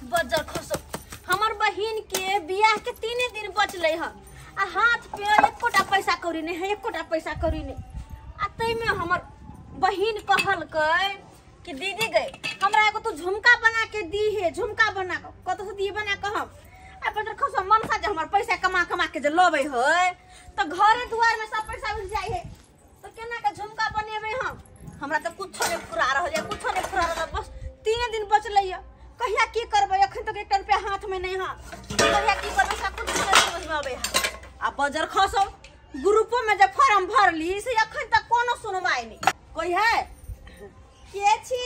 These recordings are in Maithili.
बजर खसो हमर बहिन के बियाह के 3 दिन बचले ह आ हाथ पे एकोटा पैसा कौड़ी नहीं है, एकोटा पैसा कौड़ी नहीं। आ तै में हमर बहिन कहलकै कि दीदी गई हमरा एगो तू झुमका बना के दी है, झुमका बना के कतौ से दी बना के हम आ बजर खसो मनसा जे हमर पैसा कमा कमा के जे लबै है त घरे दुआर में सब पैसा उड़ जाय है, तो केना के झुमका बनेबै हम? हमरा त कुछो नहीं फुरा रहल है, कुछो नहीं फुरा रहल, बस 3 दिन बचलै है, कहिया की करबै? अखन तक एकटा रुपया हाथ में नहीं है, कहिया की करबै सब कुछ नहीं समझ में आबै है। आ बजर खसो ग्रुपो में जे फॉर्म भरली से अखन तक कोनो सुनवाई नहीं। कोई है के छी?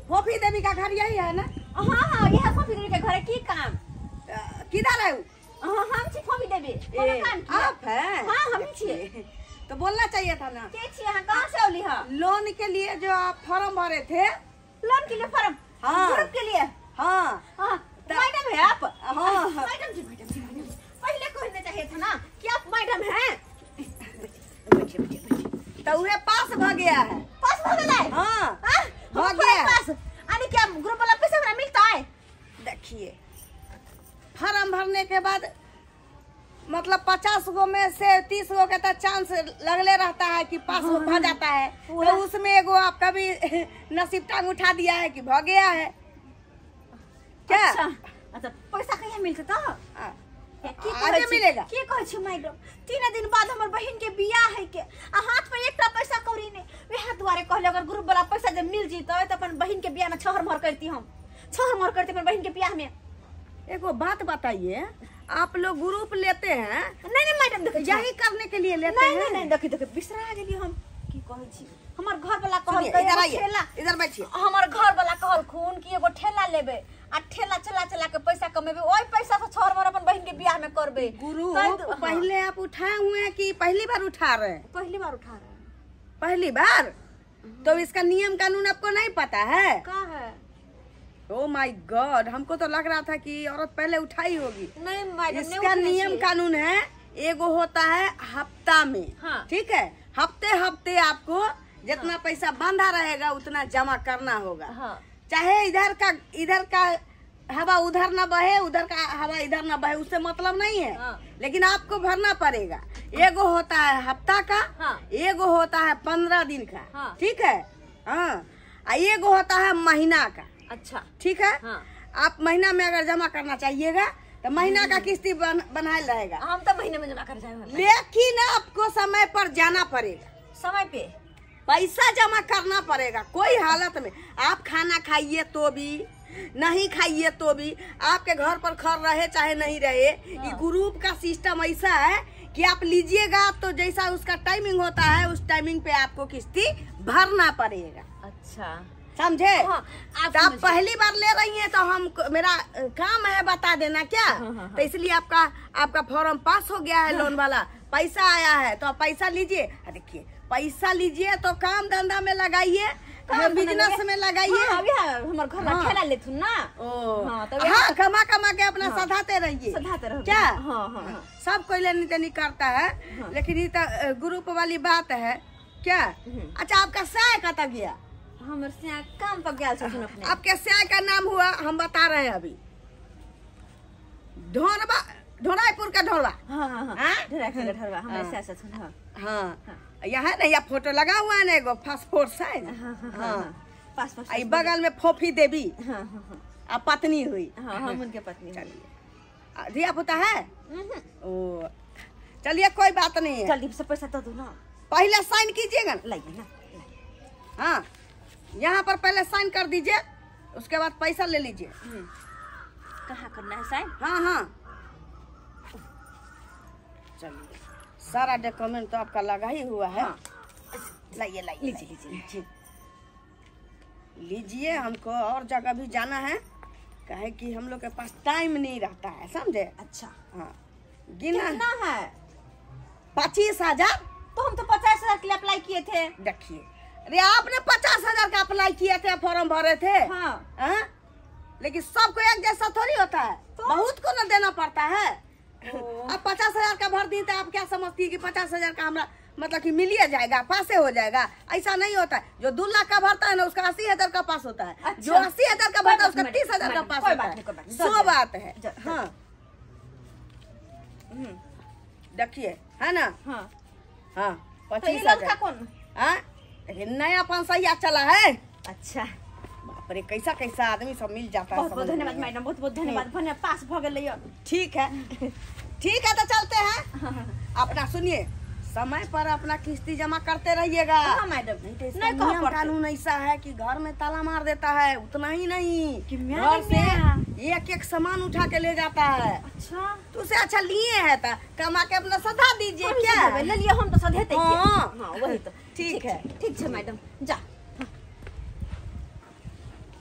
फोफी देवी का घर यही है ना? हां हां यह फोफी देवी के घर है। की काम किधर है? हां हम छी फोफी देवी। कोनो काम की आप हैं? हां हम छी। तो बोलना चाहिए था ना। के छी अहां, कहां से औली? हां लोन के लिए जो आप फॉर्म भरे थे। लोन के लिए फॉर्म? हाँ ग्रुप के लिए। हाँ हाँ मैडम है आप? हाँ मैडम जी, मैडम जी, मैडम जी पहले कहना चाहिए था ना कि आप मैडम हैं। बैठिए बैठिए बैठिए। तो उहे पास भ गया है। पास भ गेलै? हाँ भ गया पास। यानी क्या ग्रुप वाला पैसा हमरा मिलता है? देखिए फॉर्म भरने के बाद मतलब 50 गो में से 30 गो का तो चांस लगले रहता है कि पास हो जाता है, तो उसमें एगो आपका भी नसीब टांग उठा दिया है कि भ गया है क्या? अच्छा, अच्छा पैसा कहिया मिलते तो? आज मिलेगा। की कहै छी मैडम, 3 दिन बाद हमर बहिन के बियाह है के आ हाथ पे एकटा पैसा कौड़ी नहीं, वएह दुआरे कहले अगर ग्रुप वाला पैसा जब मिल जीतै त अपन बहिन के बियाह में छहर मोहर करती, हम छहर मोहर करती अपन बहिन के बियाह में। एगो बात बताइए, आप लोग ग्रुप लेते हैं? नहीं नहीं मैडम देखो यही करने के लिए लेते नहीं, हैं। नहीं नहीं देखी देखी बिसरा गेली हम। की कहै छी हमर घर वाला कहलकै इधर आइए, इधर बैठिए। हमर घर वाला कहलखुन कि एगो ठेला लेबे आ ठेला चला चला के पैसा कमेबे, ओइ पैसा से छहर मोहर अपन बहिन के बियाह में करबे। ग्रुप पहले आप उठाए हुए हैं कि पहली बार उठा रहे हैं? पहली बार उठा रहे हैं। पहली बार? तो इसका नियम कानून आपको नहीं पता है? का है? ओ my God, हमको तो लग रहा था कि औरत पहले उठाई होगी। नहीं मैडम, इसका नियम कानून है, एगो होता है हफ्ता में। हाँ। ठीक है, हफ्ते हफ्ते आपको जितना पैसा बांधा रहेगा उतना जमा करना होगा। हाँ। चाहे इधर का हवा उधर न बहे, उधर का हवा इधर न बहे, उससे मतलब नहीं है। हाँ। लेकिन आपको भरना पड़ेगा। एगो होता है हफ्ता का। हाँ। एगो होता है 15 दिन का। हाँ। ठीक है। हाँ एगो होता है महीना का। अच्छा ठीक है। हाँ। आप महीना में अगर जमा करना चाहिएगा तो महीना का किस्ती बनाया रहेगा। हम तो महीने में जमा कर जाएंगे, लेकिन आपको समय पर जाना पड़ेगा, समय पे पैसा जमा करना पड़ेगा। कोई हालत में आप खाना खाइए तो भी, नहीं खाइए तो भी, आपके घर पर खर रहे चाहे नहीं रहे। हाँ। ये ग्रुप का सिस्टम ऐसा है कि आप लीजिएगा तो जैसा उसका टाइमिंग होता है उस टाइमिंग पे आपको किस्ती भरना पड़ेगा। अच्छा समझे? हाँ, आप पहली बार ले रही हैं तो हम मेरा काम है बता देना क्या। हाँ, हाँ, तो इसलिए आपका आपका फॉर्म पास हो गया है। हाँ। लोन वाला पैसा आया है तो आप पैसा लीजिए। देखिए पैसा लीजिए तो काम धंधा में लगाइए, बिजनेस में लगाइए। हाँ, हमार घर में ठेला लेथुन ना। ओ हाँ, तो हाँ, कमा कमा के अपना हाँ, सधाते रहिए, सधाते रहो क्या? हाँ, हाँ, हाँ। सब कोई लेनी देनी करता है। हाँ। लेकिन ये तो ग्रुप वाली बात है क्या? अच्छा आपका साय कत गया? हमर स्या काम पर गेल छथिन अपने। आपके स्या का नाम हुआ हम बता रहे हैं अभी, ढोरबा, ढोरायपुर का ढोरबा। हाँ हाँ हाँ, ढोरायपुर का ढोरबा हमर स्या छथिन। हाँ हाँ यहाँ नहीं, यहाँ फोटो लगा हुआ है ना एगो पासपोर्ट साइज। हाँ हाँ पासपोर्ट। आई बगल में फोफी देवी। हाँ हाँ आ पत्नी हुई। हाँ हम उनके पत्नी। चलिए धिया पुता है? ओ चलिए कोई बात नहीं है, जल्दी से पैसा तो दो ना, पहले साइन कीजिएगा लाइए ना। हाँ यहाँ पर पहले साइन कर दीजिए, उसके बाद पैसा ले लीजिए। कहाँ करना है साइन? हाँ हाँ चलिए सारा डॉक्यूमेंट तो आपका लगा ही हुआ है। हाँ। लाइए लाइए लीजिए लीजिए लीजिए। हमको और जगह भी जाना है, काहे कि हम लोग के पास टाइम नहीं रहता है, समझे? अच्छा हाँ गिना कितना है? 25,000। तो हम तो 50,000 के लिए अप्लाई किए थे। देखिए अरे आपने 50,000 का अप्लाई किए थे, फॉर्म भरे थे। हाँ। हाँ? लेकिन सबको एक जैसा थोड़ी होता है, तो? बहुत को न देना पड़ता है। अब 50,000 का भर दी तो आप क्या समझती है कि 50,000 का हमारा मतलब कि मिलिए जाएगा, पासे हो जाएगा, ऐसा नहीं होता है। जो 2 लाख का भरता है ना उसका 80,000 का पास होता है। अच्छा। जो 80,000 का भरता है उसका 30,000 का पास होता है। सो बात है। हाँ देखिए है ना। हाँ हाँ 25,000 कौन? हाँ नया 500 चला है। अच्छा बाप रे, कैसा कैसा आदमी सब मिल जाता है। बहुत बहुत धन्यवाद मैडम, बहुत बहुत धन्यवाद। पास भ गेलै। ठीक है ठीक है, तो चलते हैं। अपना सुनिए, समय पर अपना किस्ती जमा करते रहिएगा। हाँ मैडम, नहीं तो इसका नियम कानून ऐसा है कि घर में ताला मार देता है, उतना ही नहीं घर से एक एक सामान उठा के ले जाता है। अच्छा तो उसे अच्छा लिए है तो कमा के अपना सधा दीजिए। क्या ले लिए हम तो सधेते। हाँ वही तो। ठीक है ठीक है मैडम, जा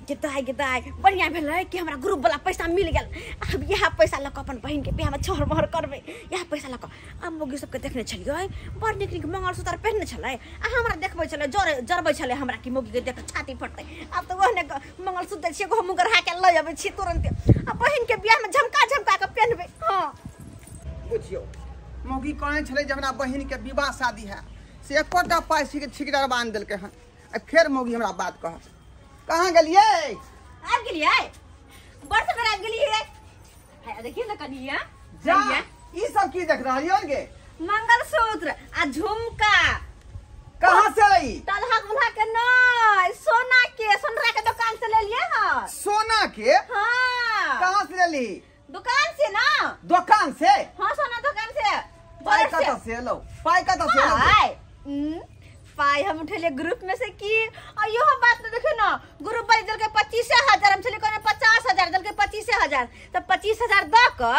गिदाय गिदाय बढ़िया भेलै कि हमरा ग्रुप वाला पैसा मिल गेल। अब इएह पैसा लऽ कऽ अपन बहिन के बियाह में छहर महर करबै। इएह पैसा लऽ कऽ आब मौगी सबके देखने छलियै बड़ नीक नीक मंगलसूत्र पहिरने छलै आ हमरा देखबै छलै, जरबै छलै हमरा कि मौगी के देख कऽ छाती फटतै। आब तऽ ओहने मंगलसूत्र दै छियै, हमहूँ गढ़ा के लऽ अबै छियै तुरन्ते आ बहिन के बियाह में झमका झमका कऽ पहिनबै। हाँ बुझियौ मौगी कहने छलै जे हमरा बहिन के विवाह शादी है, से एकोटा पाइ छिकदार बान्हि देलकै हन। आ फेर मौगी हमरा बात कहत। कहाँ गेलियै? आबि गेलियै, बड़ सुन्दर आबि गेलियै। हाय देखियौ ने कनिया, जा ई सब की देख रहलियै गे? मंगलसूत्र आ झुमका। कहाँ से लई? तलहा गुलहा के नहीं, सोना के, सोनरा के दुकान से लेलियै हन। सोना के? हाँ। कहाँ से लेली? दुकान से ना। दुकान से? हाँ सोना दुकान से। पाई कतऽ से लो? पाई कतऽ से लो? पाई हम उठेलियै ग्रुप में से की। आ इहो बात देखियौ ना, ग्रुप वाली देलकै 25,000, हम छलियै कहने 50,000, देलकै 25,000। तऽ 25,000 दऽ कऽ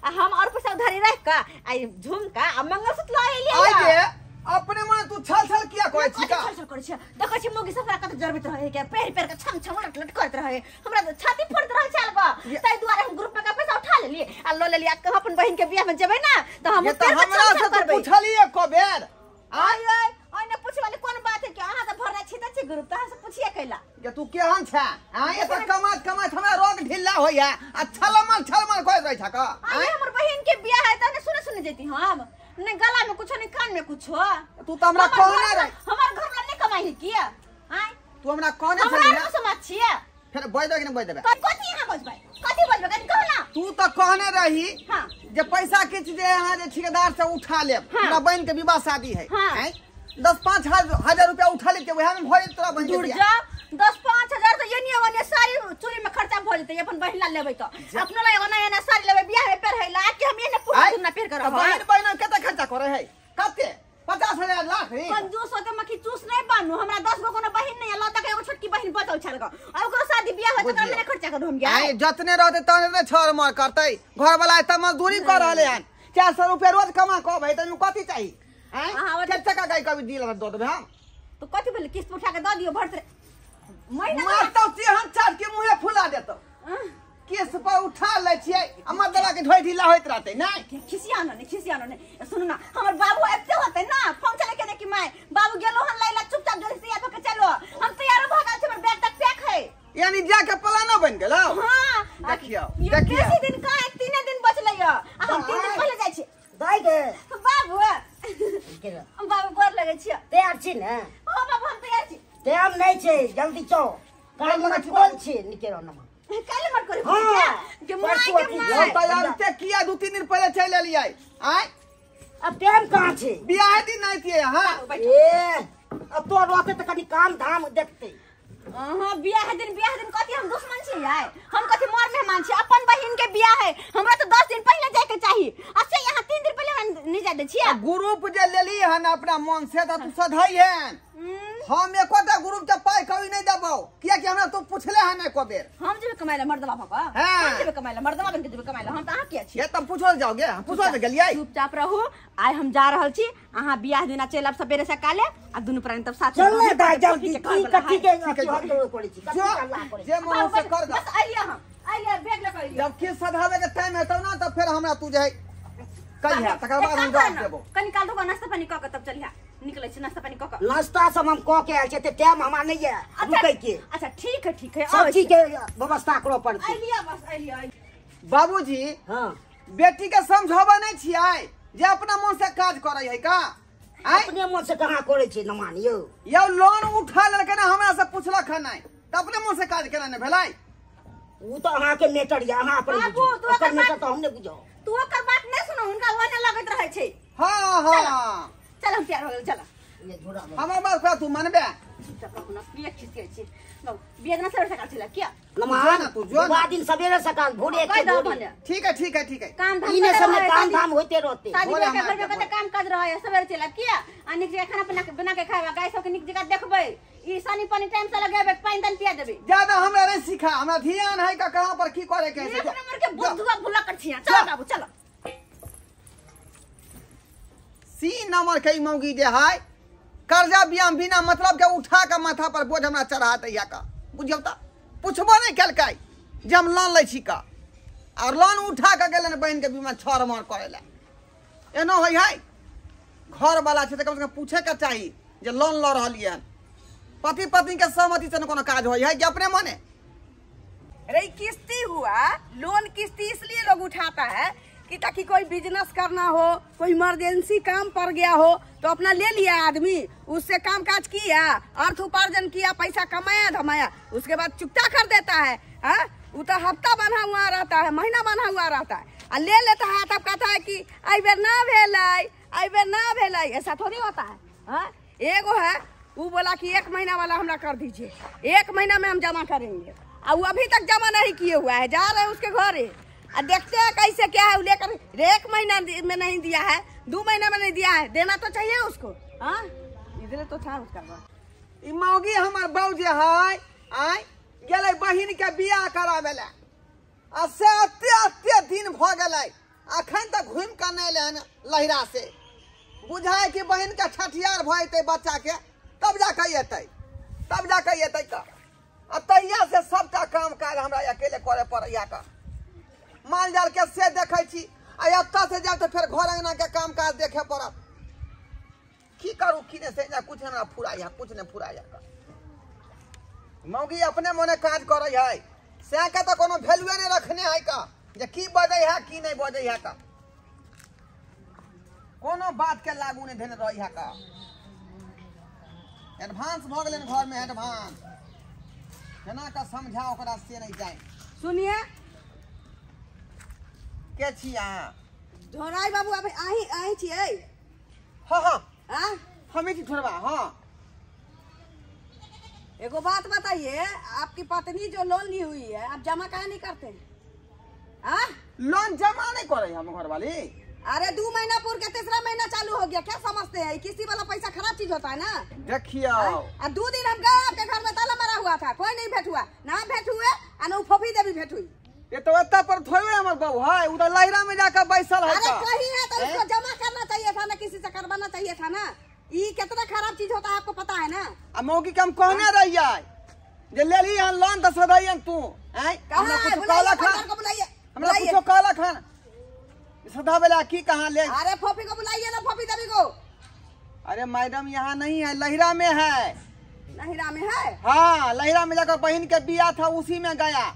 आ हम और पैसा उधारी राखि कऽ आ झुमका आ मंगलसूत्र लऽ एलियै। अपने मन तू छल छल किया कहै छी? छल छल करै छी, देखै छी मौगी सब कतऽ जरबैत रहै के, पहिर पहिर के छम छम लट लट करैत रहै, हमरा छाती फोड़ैत रहै छल गऽ। ताहि दुआरे हम ग्रुप में का पैसा उठा लेलियै आ लऽ लेलियै। आ अपन बहिन के बियाह में जेबै ना तऽ हम हमरा से तू पुछलियै एको बेर? आय आय ओने पूछे वाली कोन बात है कि अहाँ तऽ भरने छी तऽ ग्रुप तऽ अहाँ से पूछिए कैला के तू केहन छ? हां ये तऽ कमात कमात हमरा रोग ढिल्ला होइया आ छलमल छलमल कहैत रहै छ का। आय हमर बहिन के बियाह है तऽ ने सुने सुने जेती हम, ने गला में कुछो ने कान में कुछो। तू तऽ हमरा कहने रह, हमर घर वाला नहीं कमाई है किया? आय तू हमरा कहने छली हमरा समझ छियै। फेर बज दे कि नहीं बज देबे? कथी अहाँ बजबै? कथी बजबै कनि कहू ना। तू तऽ कहने रही हां जे पैसा किछ जे अहाँ जे ठेकेदार से उठा लेब, हमरा बहिन के विवाह शादी है। हां 10-5 हजार रुपया उठा लेते, वएह में भऽ जेतै तोरा बहिन के बियाह। जा 10-5 हजार तऽ एनिये ओनिये सारी चूड़ी में खर्चा भऽ जेतै। अपन बहिन ला लेबै तऽ अपनो ला एगो नया नया साड़ी लेबै बियाह में पहिरै ला, कि हम एने पूरा दुना पहिर के रहब। बहिन बहिन कते खर्चा करै है? कते? 50,000 लाख रे। कंजूस होके मक्खी चूस नहीं बनू। हमरा 10 गो कोनो बहिन नहीं है, लता के एगो छोटकी बहिन बचल छल ग, आ ओकरो शादी बियाह होय त ओकरा खर्चा करू हम। आइ जतने रहतै ततने छर मर करतै। घर वाला एते मजदूरी कर रहले हन, 400 रुपया रोज कमा के अबै, तैमे कथी चाही? आँ चारि चक्का गाड़ी कभी दिल दऽ देबै हम। तो कथी भेलै? किस्त उठा के दऽ दियौ भरतै महीना। मारतौ तेहन चाट के मुँहे फुला देतौ। किस्त पर उठा लै छियै आ मर्दवा के ढोइ ढीला होइत रहतै। नहि खिसियानो नहि, खिसियानो नहि। सुनू ना, हमर बाबू आबिते होतै ना, फोन चले के ने कि my बाबू गेलो हन लैला, चुपचाप जल्दी तैयार भऽ के चलो, हम तैयार भऽ गेल छी, हमर बैग तक पैक है। यानी जाके प्लानो बनि गेलौ? हां देखियौ देखियौ बेसी दिन कहाँ, 3 दिन बचलै य आ हम 3 दिन पहिले जाइ छी। दाइ गे बाबू, बाबू गोर लगै छियै। तैयार छी ने? हां बाबू हम तैयार छी। टाइम नहि छै, जल्दी चौ। काल्हि मत कोन छी निकेरो नमा काल्हि मत करी के माय के माय। तैयार ते किया 2-3 दिन पहिले चलि एलियै? आँय अब टाइम कहाँ छै? बियाह दिन नहि थियै अहाँ। ए अब तो रहते तऽ कनि काम धाम देखते। अहाँ बियाह दिन बियाह दिन कथी हम दुश्मन छी? आय हम कथी मर मेहमान छी? अपन बहिन के बियाह है, हमरा तऽ 10 दिन पहिले जाय के चाही, आ से यहाँ 3 दिन पहिले नहीं जाय दै छियै। ग्रुप जे लेली हन अपना मन से तऽ तू सधै हन। हम एकोटा ग्रुप के पाई कभी नहीं देबौ, कियाकि हमरा तू पुछले हन एको बेर। हम जेबै कमाइ ला मर्दवा भऽ कऽ? हम जेबै कमाइ ला मर्दवा बन के जेबै कमाइ ला? हम तऽ अहाँ किया छी? ये तब पूछल जाओगे, हम पूछल गेलियै। चुपचाप रहू, आइ हम जा रहल छी, अहाँ बियाह दिना चलि आब सबेरे सकाले आ दुनू प्राणी तब साथ चल ने दाइ जल्दी। की कथी के करै छी? जे मन से कर बस। आइए हम आइए बैग लऽ के। जब किस्त सधाबे के टाइम हेतौ ना तब फेर हमरा तू जे कहिया, तकर बाद हम जवाब देबौ। कनि काल रुकऽ, नाश्ता पानी कऽ के तब चलिहा। निकलै छी नाश्ता पानी कऽ के। नाश्ता सब हम कऽ के आयल छी, एते टाइम हमरा नहि ये रुकै के। अच्छा ठीक है ठीक है, सब चीज के व्यवस्था करऽ पड़तै। आइलिया बस आइलिया। बाबूजी हां बेटी के समझाबा नहि छियै जे अपना मन से काज करै है का? अपने मन से कहाँ करे छै नमान यौ? यौ लोन उठा लेलकै ना, हमरा से पुछलक हन नहि, त अपने मन से काज केना ने भेलै? उ त अहाँ के मैटर या, अहाँ अपन बाबू, तू ओकर ओकर मैटर त हम नहि बुझौ। तू ओकर बात नहि सुनो, हुनका ओहने लगैत रहै छै। हाँ हाँ चल हम तैयार हो गेल, चल। ये झोरा में। हमर बात कह तू मनबे? चुपचाप रहू ना, किया खिसियाइ छी? बाबू, बिया दिना सवेरे सकाल चला किया? नमान, जो ना तू, जो ना। विवाह दिन सवेरे सकाल भोरे कहि के दहो भोरे। भने। ठीक है ठीक है ठीक है। काम धाम इने करते सब में रहै, काम शादी- धाम होते रहते। शादी भोरे बियाह के हम घर में आके कते काम काज रहै है, सवेरे चलि आयब किया? आ नीक जकाँ खाना पीना बना के खायब, आ गाय सबके नीक जकाँ देखबै, ई सानी पानी टाइम से लगेबै, पानि तानि पिया देबै। ज्यादा हमरा नहीं सिखा, हमरा ध्यान है का कहाँ पर की करे के है। एक नंबर के बुद्धुआ भुला कर छिया। चलो बाबू चलो। सी नंबर के ई मौगी जे है कर्जा बियाम बिना मतलब के उठा के माथा पर बोझ हमरा चढ़ा दैया का, बुझियौ त पुछबो नहीं केलकै जे हम लोन लै छी का, और लोन उठा के गेलन बहिन के बीमा छर मर करे ला। एनो होय है घर वाला छै त कम से कम पूछे के चाही जे लोन ल रहलियै हन, पति पत्नी के सहमति से न कोनो काज होय है कि अपने मने? अरे किस्ती हुआ लोन, किस्ती इसलिए लोग उठाता है कि ताकि कोई बिजनेस करना हो, कोई इमरजेंसी काम पड़ गया हो तो अपना ले लिया आदमी, उससे काम काज किया, अर्थ उपार्जन किया, पैसा कमाया धमाया, उसके बाद चुकता कर देता है। हाँ, वो तो हफ्ता बंधा हुआ रहता है, महीना बंधा हुआ रहता है, और ले लेता है तब कहता है कि आई बेर ना भेलै, आई बेर ना भेलै। ऐसा थोड़ी होता है। हाँ, एगो है वो बोला कि 1 महीना वाला हमरा कर दीजिए, 1 महीना में हम जमा करेंगे, और वो अभी तक जमा नहीं किए हुआ है। जा रहे हैं उसके घरे और देखते हैं कैसे क्या है, वो लेकर 1 महीना में नहीं दिया है, 2 महीना में नहीं दिया है, देना तो चाहिए उसको। हाँ, इधर तो था उसका ई मौगी हमर बऊ जे है आय गेलै बहिन के बियाह कराबै ला, आ से एते एते दिन भ गेलै अखन तक घुमि के नहि एलै हन लहिरा से। बुझाय कि बहिन के छठियार भ जेतै बच्चा के तब जाके एतै, तब जाके एतै का। आ तहिया से सबटा काम काज हमरा अकेले करे पड़ैया का, माल जाल के से देखै छी, आ एतऽ से जायब तऽ फेर घर अंगना के काम काज देखे पड़त। की करू की नहि से कुछ हमरा फुराइया, कुछ नहि फुराइया का। मौगी अपने मने काज करै है, सएह के तऽ कोनो वैल्यूए नहि रखने है का, जे की बजै है की नहि बजै है का, कोनो बात के लागू नहि धेने रहै है का। एडवांस भऽ गेलै घर में एडवांस, केना कऽ समझा ओकरा से नहि जाय। सुनिए के छी अहाँ? ढोराई बाबू अभी आही आही छियै? हाँ हाँ हाँ हमें छी ढोरबा। हाँ एगो बात बताइए, आपकी पत्नी जो लोन ली हुई है आप जमा काहे नहीं करते हैं? हाँ लोन जमा नहीं करे हम घर वाली। अरे 2 महीना पूर के 3रा महीना चालू हो गया, क्या समझते हैं? किसी वाला पैसा खराब चीज होता है ना। देखियो आ 2 दिन हम गए आपके घर में ताला मारा हुआ था, कोई नहीं भेट हुआ, ना भेट हुए आ ना फोफी देवी भेट हुई। ये तो एत्ता पर थोड़े हमर बहू है, उ त लहिरा में जाकर बैसल है। अरे कही है तो उसको जमा करना चाहिए था ना, किसी से करवाना चाहिए था ना। ये कितना खराब चीज होता है आपको पता है ना। आ मौगी के हम कहने रहियै जे लेली हन लोन त सदैयन तू, हैं? हमरा कुछ कहलक हन, हमरा कुछो कहलक हन सदावे ला की कहां ले? अरे फोफी को बुलाइए ना, फोफी देवी को। अरे मैडम यहाँ नहीं है, लहिरा में है। लहिरा में है? हाँ लहिरा में जाकर बहन के बियाह था उसी में गया,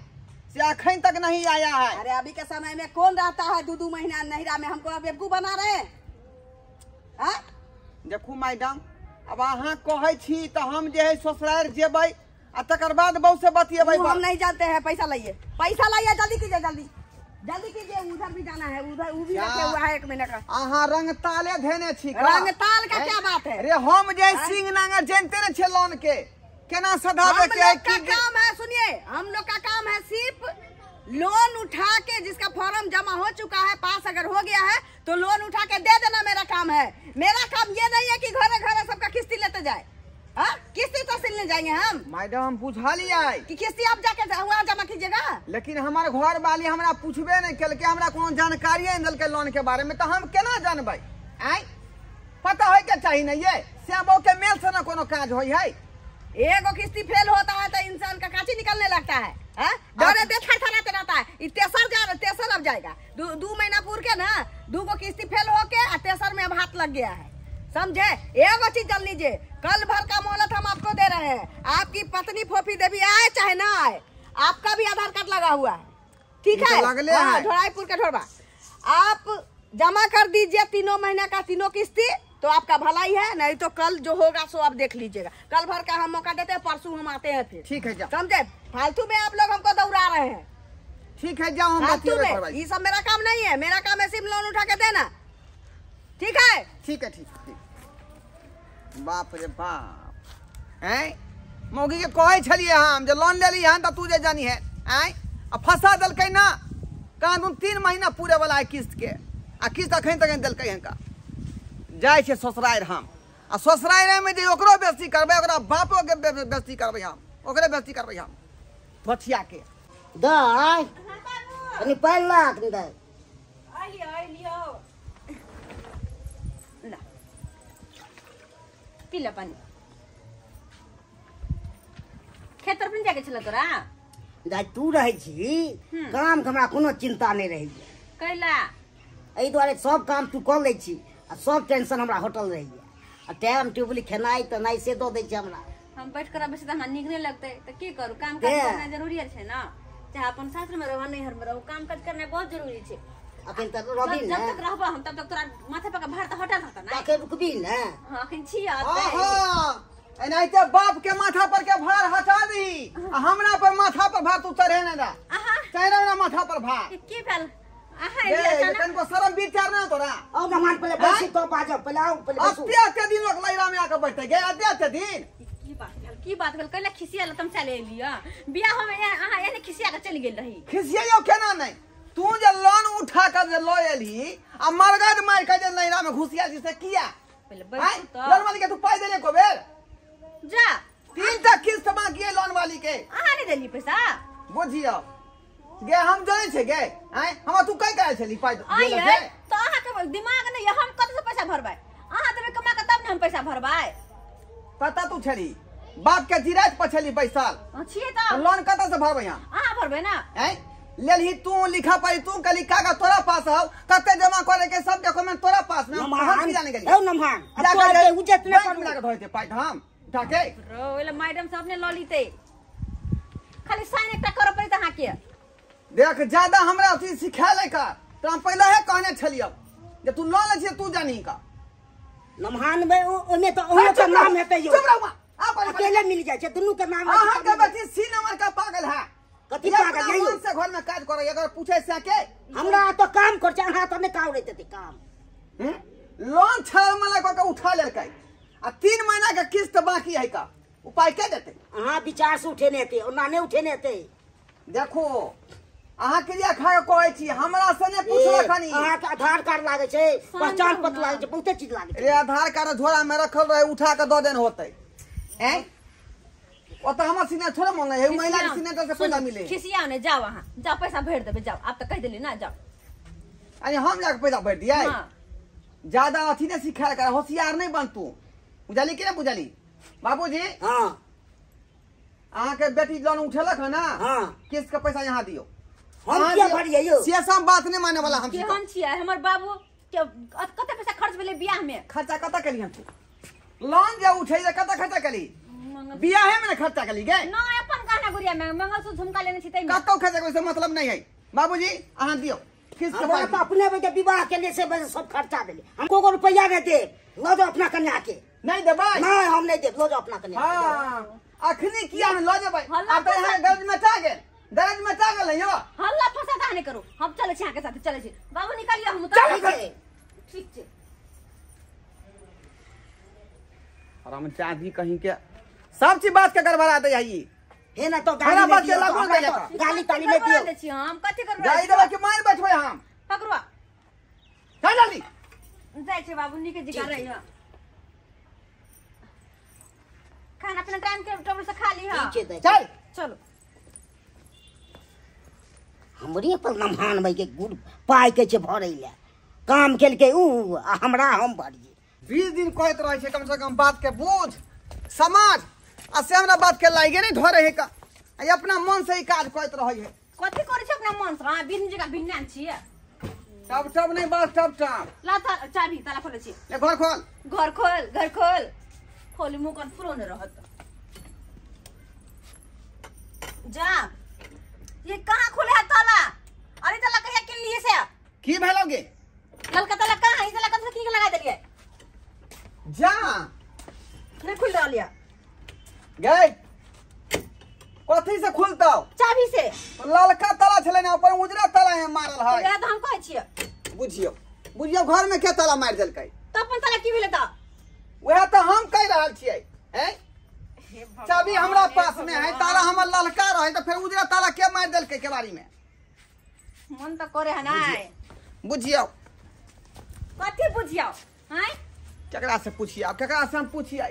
से अखन तक नहीं आया है। अरे अभी के समय में कौन रहता है 2-2 महीना नहिरा में, हमको अब बेवकूफ बना रहे हैं? देखू मैडम अब अहाँ कहै छी तो हम जे है ससुराल जेबै आ तकर बाद बहू से बतियेबै। हम नहीं जानते हैं, पैसा लाइए, पैसा लाइए, जल्दी कीजिए, जल्दी जल्दी कीजिए, उधर भी जाना है, उधर वो भी रखे हुआ है 1 महीना का। अहाँ रंगताले धेने छी का? रंगताल का क्या बात है? अरे हम जे सिंह नांगर जानते न छे लोन के केना सधावे के हम लोग का काम है, सुनिए हम लोग का काम है सिर्फ लोन उठा के जिसका फॉर्म जमा हो चुका है, पास अगर हो गया है तो लोन उठा के दे देना मेरा काम है। मेरा काम ये नहीं है कि घरे घरे सबका किस्ती लेते जाए। हाँ किस्ती तो सिलने जाएंगे हम। मैडम हम बुझलियै कि किस्ती आप जाके वहाँ जमा कीजिएगा, लेकिन हमारे घर वाली हमरा पूछबे नहीं केलकै, हमरा कोनो जानकारी नहीं देलकै लोन के बारे में, तो हम केना जानबै? आय पता है के चाही नहीं ये से बहू के मेल से ना कोनो काज होय है। एगो किस्ती फेल होता है तो इंसान का काची निकलने लगता है, डरे दे थरथराते रहता है। ई तेसर जा तेसर अब जाएगा 2 महीना पूर के ना, 2 गो किस्ती फेल होके आ तेसर में अब हाथ लग गया है, समझे? एगो चीज जान लीजिए, कल भर का मोहलत हम आपको दे रहे हैं, आपकी पत्नी फोफी देवी आए चाहे ना आए, आपका भी आधार कार्ड लगा हुआ है, ठीक है? हाँ, ढोराईपुर के ढोरबा आप जमा कर दीजिए 3 महीना का 3 किस्ती, तो आपका भलाई है, नहीं तो कल जो होगा सो आप देख लीजिएगा। कल भर का हम मौका देते हैं, परसों हम आते हैं फिर। ठीक है जाओ। समझे? फालतू में आप लोग हमको दौड़ा रहे हैं। ठीक है जाओ, हम फालतू में ये सब मेरा काम नहीं है। मेरा काम है सिर्फ लोन उठा के देना। ठीक है? ठीक है ठीक ठीक। बाप रे बाप, हैं मौगी के कहै छलियै हम जे लोन लेली हन त तू जे जानी है, आँय आ फंसा देलकै ना। कानून 3 महीना पूरे वाला है किस्त के, आ किस्त अखन तक नहि देलकै हन का। जाइ छै ससुरारि हम, आ ससुरारिमे जे ओकरो बेइज्जती करबै, ओकरा बापो के बेइज्जती करबै हम, ओकरे बेइज्जती करबै हम बचिया के। दाइ कनि पानि ला अखन दाइ। अइलियो ला पी ले पानी। खेत तरफ नहीं जाके छला तोरा? दाइ तू रहै छी काम के हमरा कोनो चिंता नहीं रहैया। कैला? एहि दुआरे सब काम तू कऽ लै छी आ सब टेंशन हमरा होटल रहैया। आ टाइम टेबुल खेनाइ तेनाइ से दऽ दै छै हमरा। हम बैठ कर बेसी तऽ हमरा नीक नहीं लगतै तऽ की करू, काम काज करना जरूरी छै ना। चाहे अपन सासुर में रहू नैहर में रहू, काम काज करना बहुत जरूरी छै। अखन तक रहबी जब तक रहबा हम तब तक तोरा माथा पर के भार तऽ हटल रहत ना। अखन रुकबी ना? हां अखन छी एनाहिते बाप के माथा पर के भार हटा दी आ हमरा पर माथा पर भार तू चढ़े ना दा। चढ़े ना माथा पर भार। की भेल? अहाँ एलियै तनको शरम विचार ना तोरा। आओ मेहमान पहिले बैसी तो बाजब, पहिले आओ पहिले बैसू। अते अते दिन लोग लैरा में आके बैठे गे, अते अते दिन। की बात भेल? की बात भेल? कैला खिसिया तम चले एलियै बियाह में? अहाँ एने खिसिया के चलि गेल रही। खिसियायो केना नहीं, तू जे लोन उठा के जे लऽ एलही आ मरगद मार के जे नैरा में घुसिया जी से किया? पहिले बैसू त। लोन वाली के तू पाई देले को बेर? जा 3 टा किस्त बाकी है लोन वाली के। अहाँ नहीं देली पैसा? बुझियो गे हम जानै छै गे। आँय हमरा तू कहि कहै छली पाइ आइए तो अहाँ के दिमाग नहीं, हम कत से पैसा भरबै? अहाँ देबै कमा के तब ने हम पैसा भरबै। पता तू छली बाप के जिरात पर छली बैसल छियै त लोन कत से भरबै हम? अहाँ भरबै ना। आँय लेलही तू लिखा पढ़ी तू कली कागज तोरा पास हौ, कते जमा करे के सब डॉक्यूमेंट तोरा पास में। हम की जाने गेली? औ नमहान तोरा उजत न करू लगा धोइते पाइ हम उठा के। रो ओले मैडम सब ने ल लीते, खाली साइन एकटा करऽ पड़त अहाँ के। देख ज्यादा हमरा अथी सिखाले का तो हम पहले है कहने छलियो जे तू ल ले छी तू जानी का। नमहान में ओमे तो ओहो के नाम हेतै यो। चुप रहू आ पहिले अकेले मिल जाइ छै दुनू के नाम। अहाँ के बेटी सी नंबर का पागल है। कथी पागल है? मन से घर में काज करे, अगर पूछे से के हमरा तो काम कर छै, अहाँ तो नै कावड़ैत हेतै काम। लोन छल मला क के उठा लेलकै आ 3 महीना के किस्त बाकी है का उपाय के देते? अहाँ विचार से उठेने हेतै, ओना नै उठेने हेतै। देखो अहाँ क्रिया खा के कहै छी, हमरा से नै पूछलो खानी। अहाँ के आधार कार्ड लागै छै, पहचान पत्र लागै छै, बहुते चीज लागै छै। रे आधार कार्ड झोरा में रखल रहे, उठा के दऽ देन होतै। हैं ओत हमर सिग्नेचर थोड़े मांगे है, महिला के सिग्नेचर से पैसा मिले। खिसिया ने जाओ अहाँ जाओ, पैसा भरि देबै जाओ। आप तऽ कहि देली ना जाओ। अरे हम जाके पैसा भरि दियै? ज्यादा अथी नै सिखायल कर, होशियार नै बन तू। बुझली कि नै बुझली? बाबूजी हां अहाँ के बेटी लोन उठेलक है ना? हां किस्त के पैसा यहाँ दियो। हम किया भरियै यौ? से सब बात नहीं माने वाला हम। केहन छियै हमर बाबू के? कते पैसा खर्च भेलै बियाह में? खर्चा कत केली हम? तू लोन जे उठै जे कत खर्चा केली? बियाहे में खर्चा केली गे? ना अपन गहना गुड़िया में मंगलसूत्र झुमका लेने छी तै में। कतौ खर्चा के मतलब नहीं है। बाबूजी अहाँ दियो किस्त के पैसा। तो अपने बेटे विवाह के लिए से सब खर्चा भेलै, हम को रुपैया नहीं देब। ल जाओ अपना कन्या के। नहीं देबै? नहीं हम नहीं देब, ल जाओ अपना कन्या। हां अखनी किया न ल जेबै? आब त यहाँ गरज मचा गेल, दरज मचा गेल यौ। हल्ला फसाद नहीं करू, हम चलै छी अहाँ के साथ चलै छी। बाबू निकालियो हम उतर। ठीक छै। हरामजादी कहीं के सब चीज बात के गड़बड़ा दे है ई। हे ना तो गाली बात के लागू दे, गाली ताली नहीं दियो। दे छी हम कथि करबै? गाली देबै के मार बैठबै हम। पकड़ो चल जल्दी जाइ छै बाबू नीके जिका रही। खाना पीना टाइम के टेबल से खा ली। हां ठीक छै चल चलो। हमरे पर नमहान भाई के गुड़ पाई के छै भरै ले, काम केलकै ऊ आ हमरा हम भरियै। 20 दिन कहैत रहै छै कम से कम बात के बुझ समझ, आ से हमरा बात के लागे नहीं धरे है का। आ अपना मन से ही काज करैत रहै है। कथि करै छै अपना मन से? हां बिन जगह बिन्ना छियै। टप टप नहीं बस टप टप। ला चाबी ताला खोलै छी। ले घर खोल, घर खोल, घर खोल। खोली मुँह कन फुरो ने रहत। जा ये कहाँ खोले है ताला? अरे ताला कहिया किन लिए से? की भेलौ गे? ललका ताला कहाँ है? ई ताला कतौ की लगा देलियै? में मारल है। वएह तऽ हम कहै छियै। बुझियौ बुझियौ घर में के ताला मारि देलकै? तऽ अपन ताला की भेलै तऽ? वएह तऽ हम कहि रहल छियै। हैं चाबी हमरा पास में है, ताला हमर ललका रहे, तऽ फेर उजरा ताला के मारि देलकै केवाड़ी में? मन तऽ करे है नै। बुझियौ कथी बुझियौ? हैं केकरा से पूछिए? केकरा से हम पूछिए?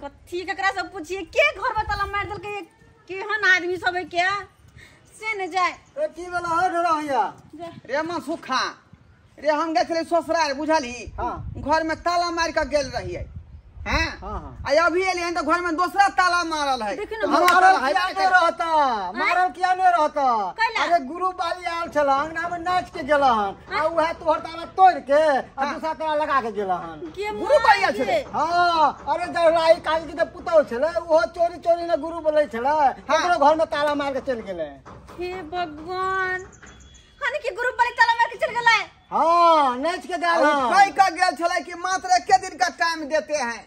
कथी केकरा से पूछिए? के घर में ताला मारि देलकै? केहन आदमी सब है के से ने जाए। ए की भेला हो ढोरहिया? रे मन सुखा रे, हम गेल छलियै ससुराल बुझलही। हां घर में ताला मारि के गेल रहियै। हैं हां हां आ अभी एलियै तऽ घर में दोसरा ताला मारल है। मारल किया नहीं रहता? मारल किया नहीं रहता? अरे गुरु बाली आयल छल अंगना में नाच के गेल हन आ उहे तोहर ताला तोड़ के आ दूसरा ताला लगा के गेल हन। गुरु बाली आयल छलै? हां अरे जहलाई काली के पुतौ छलै ओहो चोरी चोरी ने गुरु बोलै छलै, ओकरो घर में ताला मार के चल गेलै। हे भगवान, हन के गुरु बाली ताला मार के चल गेलै? हां नाच के गेल हन। कहि के गेल छलै कि मात्र एक दिन का टाइम देते हैं,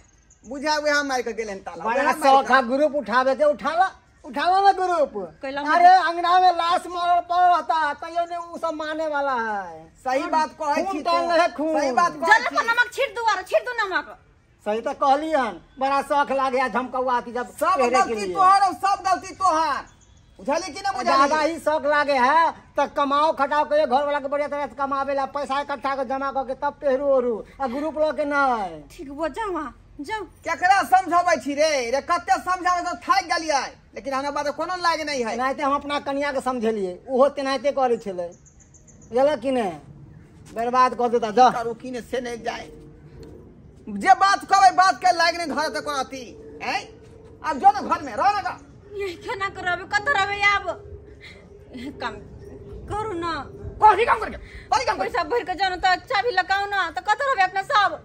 बुझा वह मार के गेलन ताला। बड़ा शौक है ग्रुप उठावे के, उठाला उठावा ना ग्रुप। अरे अंगना में लाश मरल पड़ल रहता तैयो ने उ सब माने वाला है। सही बात कहै छी, सही बात कहै छी। जल पर नमक छिट दू आरो छिट दू नमक। सही तो कहली हन, बड़ा शौक लागे झमकौआ की जब सब गलती तोहर और सब गलती तोहर, बुझली कि ना बुझली? ज्यादा ही शौक लागे है तो कमाओ खटाओ के घर वाला के बढ़िया तरह से कमावे ला पैसा इकट्ठा के जमा करके तब पेहरू ओरू आ ग्रुप ल के नहीं। ठीक बो जाओ वहां जाओ। केकरा समझाबै छी रे? रे कते समझाबै तऽ थाकि गेलियै, लेकिन हमरा बात कोनो लाग नहीं है। एनाहिते हम अपना कनिया के समझेलियै, ओहो तेनाहिते करै छलै, बुझलक कि नहि? बर्बाद कऽ देता। जा करू कि ने से नहीं जाए, जे बात कहबै बात के लाग नहीं धरत कोनो अथी। हैं आब जो ना घर में रह ना, ये केना करबै? कतऽ रहबै आब? काम करू ना। कथी काम करके? कथी काम? पैसा भरि के जाउ तऽ चाबी लगाउ ना तऽ कतऽ रहबै अपना सब?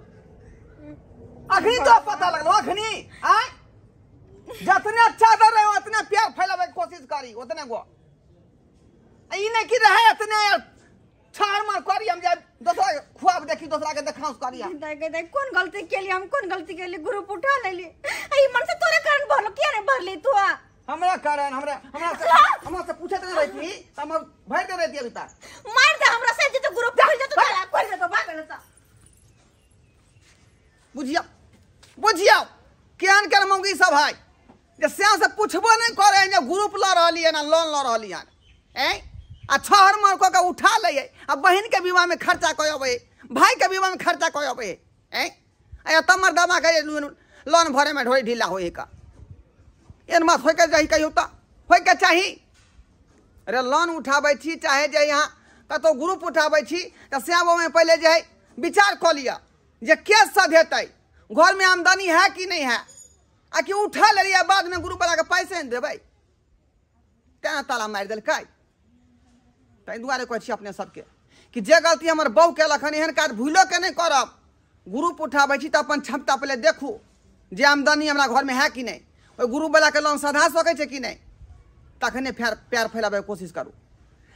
अखनी तो पता लगलो अखनी। आय जतने चादर रहे उतने प्यार फैलावे के कोशिश करी उतने गो ई नहीं कि रहे इतने छाड़ मार करी हम जाए दोसरा खुआब देखी दोसरा के देखाउस करी। दाई के दाई कोन गलती केली हम? कोन गलती केली? ग्रुप उठा लेली ई मन से तोरे कारण भरलो, किया नहीं भरली तू? हमरा कारण हमरा हमरा हमरा से पूछत नहीं रहती त हम भर दे रहती अभी तक। मार दे हमरा से जे तो ग्रुप खुल जतो ताला खुल जतो भागल त। बुझिया बुझिया केहन केहन मौगी सब है जे श्याम से पूछबो नहीं करे जे ग्रुप ल रहली है ना लोन ल रहली है। हैं आ छहर मार कऽ के उठा ले आ बहिन के विवाह में खर्चा कऽ अबै, भाई के विवाह में खर्चा कऽ अबै। हैं आ तमर दमा के लोन भरे में ढोई ढीला होय का एहन बात होय के चाही? कहियो तऽ होय के चाही। अरे लोन उठाबै छी चाहे जे यहाँ कतौ ग्रुप उठाबै छी तऽ श्याम ओहिमे पहिले जे है विचार कऽ लिअ जे के सधेतै, घर में आमदनी है कि नहीं है, आ कि उठा लेलियै बाद में ग्रुप वाला के पैसे नहीं देबै, तेना ताला मारि देलकै। ताहि दुआरे कहै छी अपने सबके कि जे गलती हमर बहू केलक हन एहन काज भूलो के नहीं करब। ग्रुप उठाबै छी तऽ अपन क्षमता पहिले देखू जे आमदनी हमरा घर में है कि नहीं, ओहि ग्रुप वाला के लोन सधा सकै छै कि नहीं, तखने फेर प्यार फैलाबैके कोशिश करू।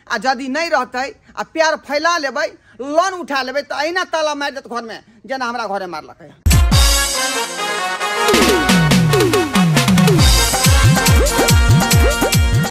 आ यदि नहीं रहतै आ प्यार फैला लेबै लोन उठा लेबै तऽ अहिना ताला मारि देत घरमे जेना हमरा घरे मारलकै।